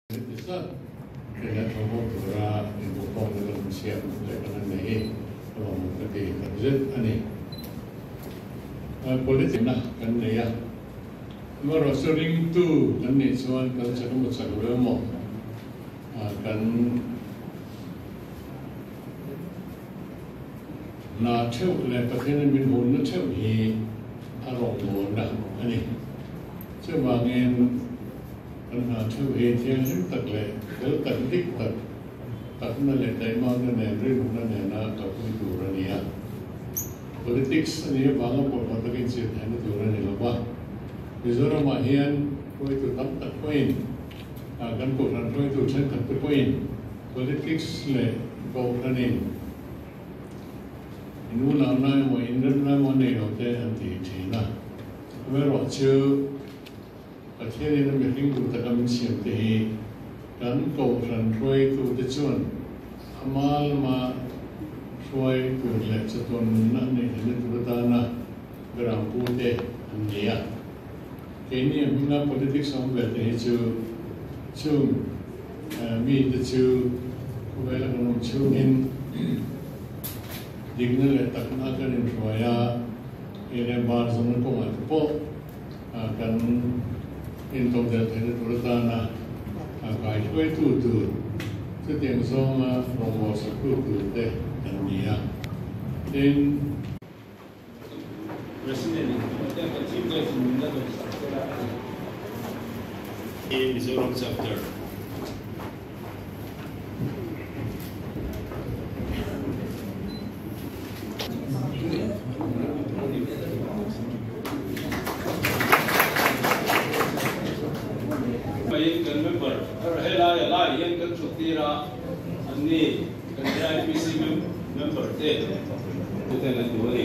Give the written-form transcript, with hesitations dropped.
Heti zat rinna thawmhnaw tura inbukhawmna kan han siam leh kan han nei hi a lawmawm ka ti takzet a ni. Politics na kan nei a, amaherawhchu ringtu kan nih chuan kan chak emaw chak lo emaw kan hna theuh leh Pathianin min hunna theuh hi a rawngbawlna a ni. Chuvangin. Kan hna theuh hi thianghlim tak leh fel tak dik tak takna leh taihmakna nen rinawmna nena kalpui tur a ni a. Politics a nih avanga pawimawh takin chirh theihna tur a ni lo va. Mizoramah hian hruaitu tam tak pawhin, kan kohhran hruaitu thenkhat te pawhin politics leh kohhranin inunauhna emaw inremna emaw a nei lo te an ti thin a. Amaherawhchu, Pathianin a mihring duh taka min siam te hi kan kohhran hruaitute chuan ama lama hruai tur leh chatuan nunna a neih theihna tur atana berampu te an ni a. Keini a hminga politics awm ve te hi chu chung mite chu khawvela kan awm chhungin dikna leh takna kan inhruai a, hei leh bar zawmna kawngah te pawh Kan intodelh theihna tur atana kai hruaitu tur, chutiang zawnga rawngbawlsak tu tur te kan ni a. Tin. President in kan Chief Guest in min la dawnsak tel a a ni. Mizoram Chapter. Maiin kan member helai a lai hian kan thut tir a, an ni kan AIPC member te ten an duh a ni.